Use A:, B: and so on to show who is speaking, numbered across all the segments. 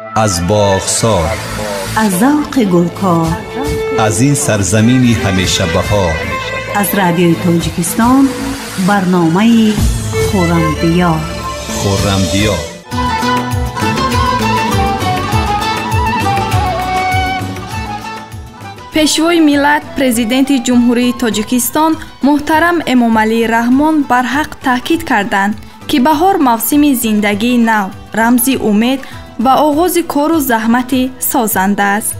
A: Аз боғсор,
B: аз завқи гулкор,
A: аз ин сарзамини ҳамеша баҳор,
B: аз радиои Тоҷикистон барномаи Хуррамдиёр.
A: Хуррамдиёр.
C: Пешвои миллат, Президенти Ҷумҳурии Тоҷикистон муҳтарам Эмомалӣ Раҳмон барҳақ таъкид карданд, ки баҳор мавсими зиндагии нав, рамзи умед ва оғози кору заҳмати созанда аст.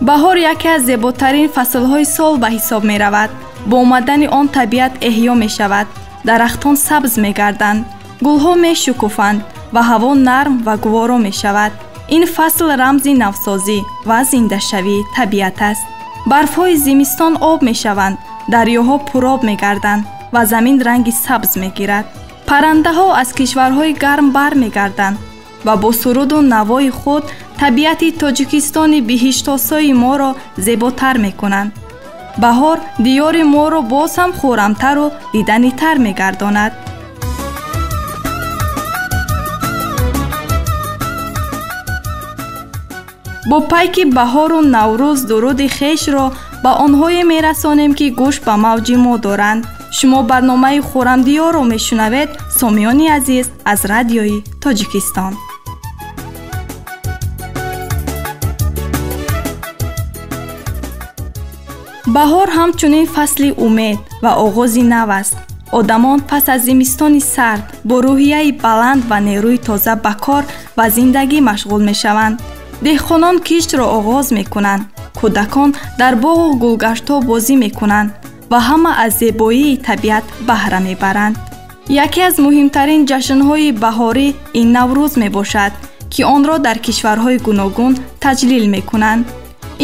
C: Баҳор яке аз зеботарин фаслҳои сол ба ҳисоб меравад. Бо омадани он табиат эҳё мешавад, дарахтон сабз мегарданд, гулҳо мешукуфанд ва ҳаво нарм ва гуворо мешавад. Ин фасл рамзи навсозӣ ва зиндашавии табиат аст. Барфҳои зимистон об мешаванд, дарёҳо пуроб мегарданд ва замин ранги сабз мегирад. Паррандаҳо аз кишварҳои гарм бармегарданд ва бо суруду навои худ табиати Тоҷикистони биҳиштосои моро зеботар мекунанд. Баҳор диёри моро боз ҳам хӯрамтару диданитар мегардонад. Бо пайки баҳору Наврӯз дуруди хешро ба онҳое мерасонем, ки гӯш ба мавҷи мо доранд. Шумо барномаи Хуррамдиёрро мешунавед, сомиёни азиз, аз радиои Тоҷикистон. Баҳор ҳамчунин фасли умед ва оғози нав аст. Одамон пас аз зимистони сард бо рӯҳияи баланд ва нерӯи тоза ба кор ва зиндагӣ машғул мешаванд. Деҳқонон киштро оғоз мекунанд, кӯдакон дар боғу гулгаштҳо бозӣ мекунанд ва ҳама аз зебоии табиат баҳра мебаранд. Яке аз муҳимтарин ҷашнҳои баҳорӣ ин Наврӯз мебошад, ки онро дар кишварҳои гуногун таҷлил мекунанд.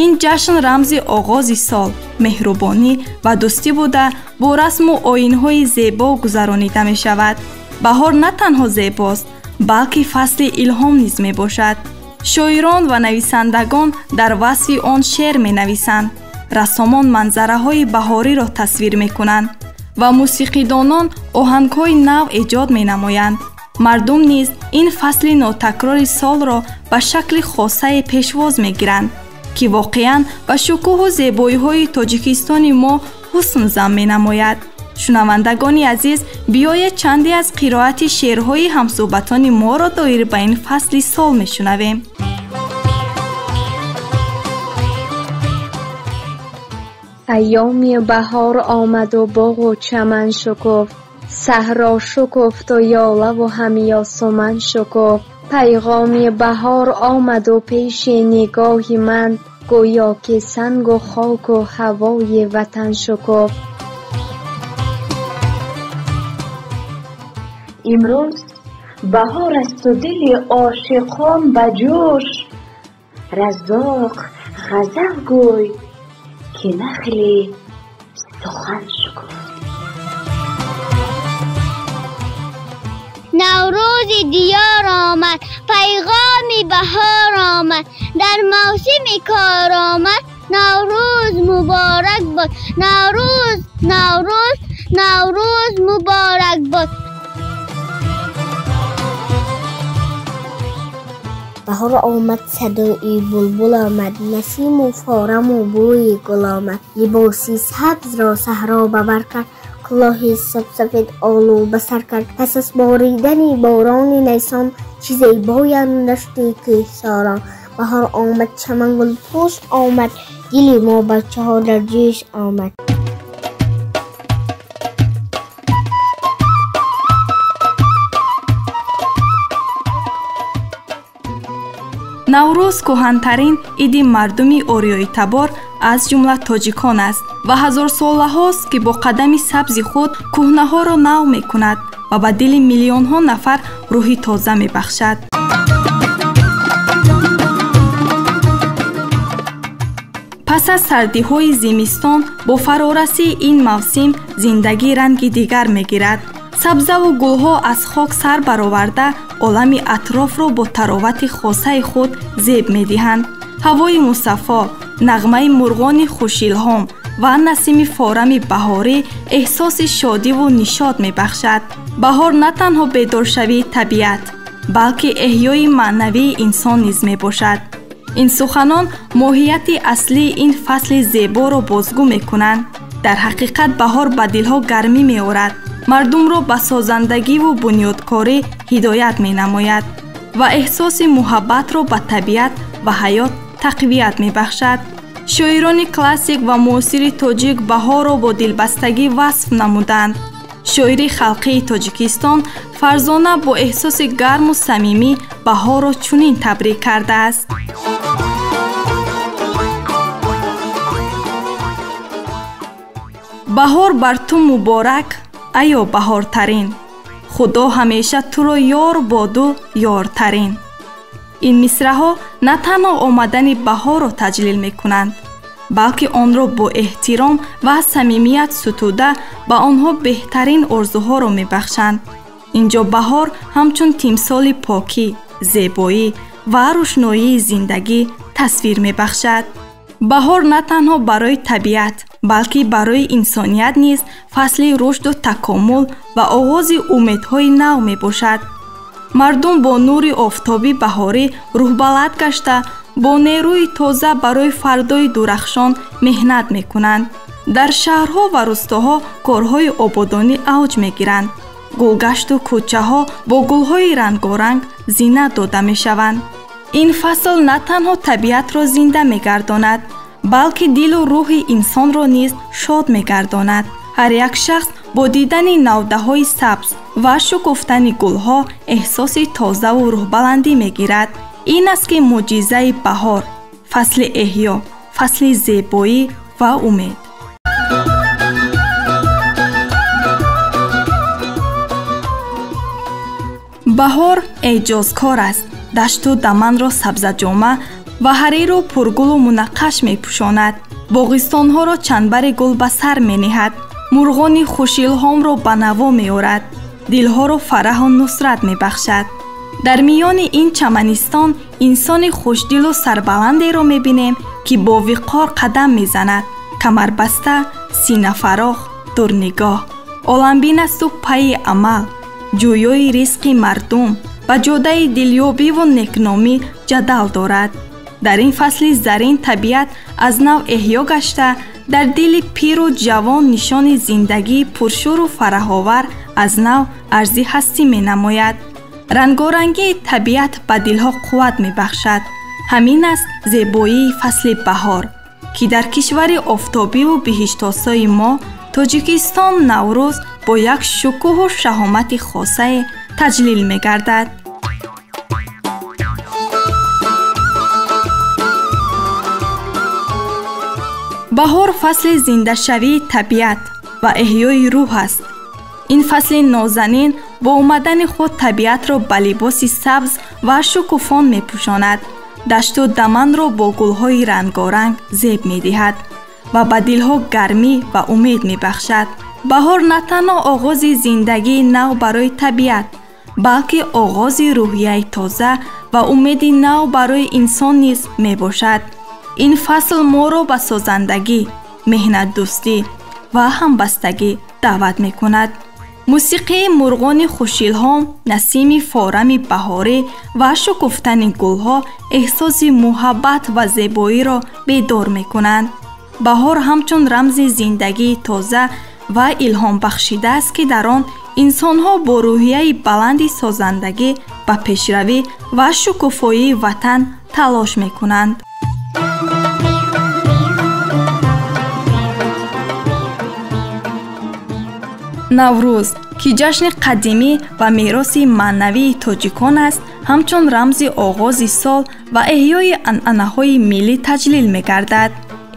C: Ин ҷашн рамзи оғози сол, меҳрубонӣ ва дӯстӣ буда, бо расму оинҳои зебо гузаронида мешавад. Баҳор на танҳо зебост, балки фасли илҳом низ мебошад. Шоирон ва нависандагон дар васфи он шеър менависанд, рассомон манзараҳои баҳориро тасвир мекунанд ва мусиқидонон оҳангҳои нав эҷод менамоянд. Мардум низ ин фасли нотакрори солро ба шакли хосае пешвоз мегиранд, ки воқеан ба шукӯҳу зебоиҳои Тоҷикистони мо ҳусн зам менамояд. Шунавандагони азиз, биёед чанде аз қироати шеърҳои ҳамсӯҳбатони моро доир ба ин фасли сол мешунавем.
D: Айёми баҳор омаду боғу чаман шукуфт, саҳро шукуфту ёлаву ҳамёсуман шукуфт. Пайғоми баҳор омаду пеши нигоҳи ман, гӯё ки сангу хоку ҳавои ватан шукуфт.
E: Имрӯз баҳор асту дили ошиқон ба ҷӯш, Раззоқ ғазал гӯй, ки нахли сухан шукуфт.
F: Наврӯзи диёр омад, пайғоми баҳор омад, дар мавсими кор омад. Наврӯз муборак бод, Наврӯз, Наврӯз, Наврӯз муборак бод.
G: Баҳор омад, садои булбул омад, насиму фораму бӯи гул омад. Либоси сабзро саҳро ба бар кард, кулоҳи сабсафед олу ба сар кард. Пас аз боридани борони найсон, чӣ зебоянд дашти кӯҳсорон. Баҳор омад, чаман гулпӯш омад, дили мо бачаҳо дар ҷӯш омад.
C: Наврӯз кӯҳантарин иди мардуми ориёитабор, аз ҷумла тоҷикон аст ва ҳазорсолаҳост, ки бо қадами сабзи худ кӯҳнаҳоро нав мекунад ва ба дили миллионҳо нафар рӯҳи тоза мебахшад. Пас аз сардиҳои зимистон бо фарорасии ин мавсим зиндагӣ ранги дигар мегирад. Сабзаву гулҳо аз хок сар бароварда, олами атрофро бо таровати хосаи худ зеб медиҳанд. Ҳавои мусаффо, нағмаи мурғони хушилҳом ва насими форами баҳорӣ эҳсоси шодиву нишот мебахшад. Баҳор на танҳо бедоршавии табиат, балки эҳёи маънавии инсон низ мебошад. Ин суханон моҳияти аслии ин фасли зеборо бозгӯ мекунанд. Дар ҳақиқат баҳор ба дилҳо гармӣ меорад, мардумро ба созандагиву бунёдкорӣ ҳидоят менамояд ва эҳсоси муҳаббатро ба табиат ва ҳаёт тақвият мебахшад. Шоирони классик ва муосири тоҷик баҳорро бо дилбастагӣ васф намуданд. Шоири халқии Тоҷикистон Фарзона бо эҳсоси гарму самимӣ баҳорро чунин табрик кардааст: баҳор бар ту муборак, айё баҳортарин, Худо ҳамеша туро ёр боду ёртарин. Ин мисраҳо на танҳо омадани баҳорро таҷлил мекунанд, балки онро бо эҳтиром ва самимият сутуда ба онҳо беҳтарин орзуҳоро мебахшанд. Инҷо баҳор ҳамчун тимсоли покӣ, зебоӣ ва рӯшноии зиндагӣ тасвир мебахшад. Баҳор на танҳо барои табиат, балки барои инсоният низ фасли рушду такомул ва оғози умедҳои нав мебошад. Мардум бо нури офтоби баҳорӣ рӯҳбаланд гашта, бо нерӯи тоза барои фардои дурахшон меҳнат мекунанд. Дар шаҳрҳо ва рустоҳо корҳои ободонӣ авҷ мегиранд. Гулгашту кӯчаҳо бо гулҳои рангоранг зинат дода мешаванд. Ин фасл на танҳо табиатро зинда мегардонад, балки дилу рӯҳи инсонро низ шод мегардонад. Ҳар як шахс бо дидани навдаҳои сабз ва шукуфтани гулҳо эҳсоси тозаву рӯҳбаландӣ мегирад. Ин аст ки мӯъҷизаи баҳор, фасли эҳё, фасли зебоӣ ва умед. Баҳор эъҷозкор аст. Дашту даманро сабзаҷома ва ҳариру пургулу мунаққаш мепӯшонад. Боғистонҳоро чанбари гул ба сар мениҳад, мурғони хушилҳомро ба наво меорад, дилҳоро фараҳу нусрат мебахшад. Дар миёни ин чаманистон инсони хушдилу сарбаландеро мебинем, ки бо виқор қадам мезанад, камарбаста, синафарох, дурнигоҳ. Оламбин асту пайи амал, ҷӯёи ризқи мардум, ба ҷодаи дилёбиву некномӣ ҷадал дорад. Дар ин фасли зарин табиат аз нав эҳё гашта, дар дили пиру ҷавон нишони зиндагии пуршӯру фараҳовар аз нав арзи ҳастӣ менамояд. Рангорангии табиат ба дилҳо қувват мебахшад. Ҳамин аст зебоии фасли баҳор, ки дар кишвари офтобиву биҳиштосои мо Тоҷикистон Наврӯз бо як шукӯҳу шаҳомати хосае таҷлил мегардад. Баҳор фасли зиндашавии табиат ва эҳёи рӯҳ аст. Ин фасли нозанин бо омадани худ табиатро ба либоси сабз ва шукуфон мепӯшонад, дашту даманро бо гулҳои рангоранг зеб медиҳад ва ба дилҳо гармӣ ва умед мебахшад. Баҳор на танҳо оғози зиндагии нав барои табиат, балки оғози рӯҳияи тоза ва умеди нав барои инсон низ мебошад. Ин фасл моро ба созандагӣ, меҳнатдӯстӣ ва ҳамбастагӣ даъват мекунад. Мусиқии мурғони хушилҳом, насими форами баҳорӣ ва шукуфтани гулҳо эҳсоси муҳаббат ва зебоиро бедор мекунанд. Баҳор ҳамчун рамзи зиндагии тоза ва илҳомбахшидааст, ки дар он инсонҳо бо рӯҳияи баланди созандагӣ ба пешравӣ ва шукуфоии ватан талош мекунанд. Наврӯз, ки ҷашни қадимӣ ва мероси маънавии тоҷикон аст, ҳамчун рамзи оғози сол ва эҳёи анъанаҳои миллӣ таҷлил мегардад.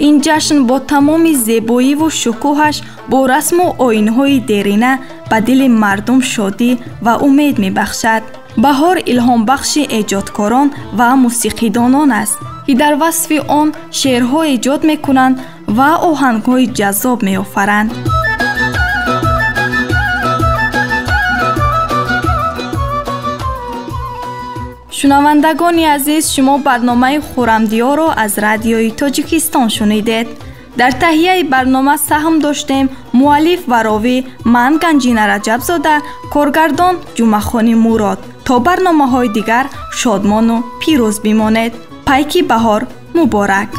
C: Ин ҷашн бо тамоми зебоиву шукӯҳаш, бо расму оинҳои дерина ба дили мардум шодӣ ва умед мебахшад. Баҳор илҳомбахши эҷодкорон ва мусиқидонон аст, ки дар васфи он шеърҳо эҷод мекунанд ва оҳангҳои ҷаззоб меофаранд. Шунавандагони азиз, шумо барномаи Хуррамдиёрро аз радиои Тоҷикистон шунидед. Дар таҳияи барнома саҳм доштем муаллиф ва ровӣ ман Ганҷина Раҷабзода, коргардон Ҷумъахони Мурод. То барномаҳои дигар шодмону пирӯз бимонед. Пайки баҳор муборак.